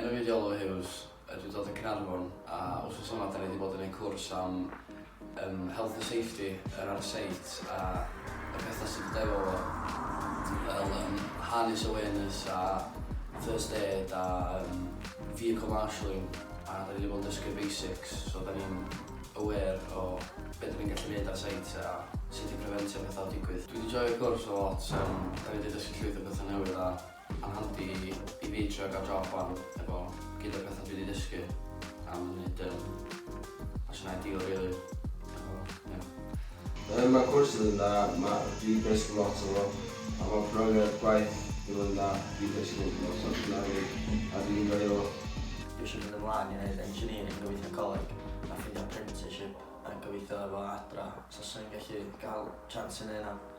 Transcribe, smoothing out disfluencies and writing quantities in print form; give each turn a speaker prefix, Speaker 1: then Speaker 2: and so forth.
Speaker 1: Enw fi 'di Oliver Hughes, a dwi'n dod o Caernarfon, a wsos yma 'da ni 'di bod yn neud cwrs am yym health and safety yn ar y site a y petha sydd yn dod efo fo, fel yym harness awareness a first aid a yym vehicle marshalling, a 'da ni 'di bod yn dysgu'r basics so 'da ni'n aware o be' 'da ni'n gallu neud ar site a sut i prefentio petha o digwydd. Dwi 'di joio'r cwrs a lot yym 'da ni 'di dysgu llwyth o petha newydd a Mae'n handi i fi trio gael job wan efo gyda'r pethau dwi wedi dysgu a mae'n neud yym that's an ideal really efo ie.
Speaker 2: Yy ma'r cwrs yn dda, ma' dwi 'di dysgu lot o fo a ma' profiad gwaith 'di bod yn dda, dwi 'di dysgu lot o petha newydd a dwi'n enjoio fo.
Speaker 3: Dwi eisiau mynd ymlaen i wneud engineering gobeithio coleg a ffeindio apprenticeship a gobeithio efo Adra so 'swn i'n gallu gael chance i neud hynna.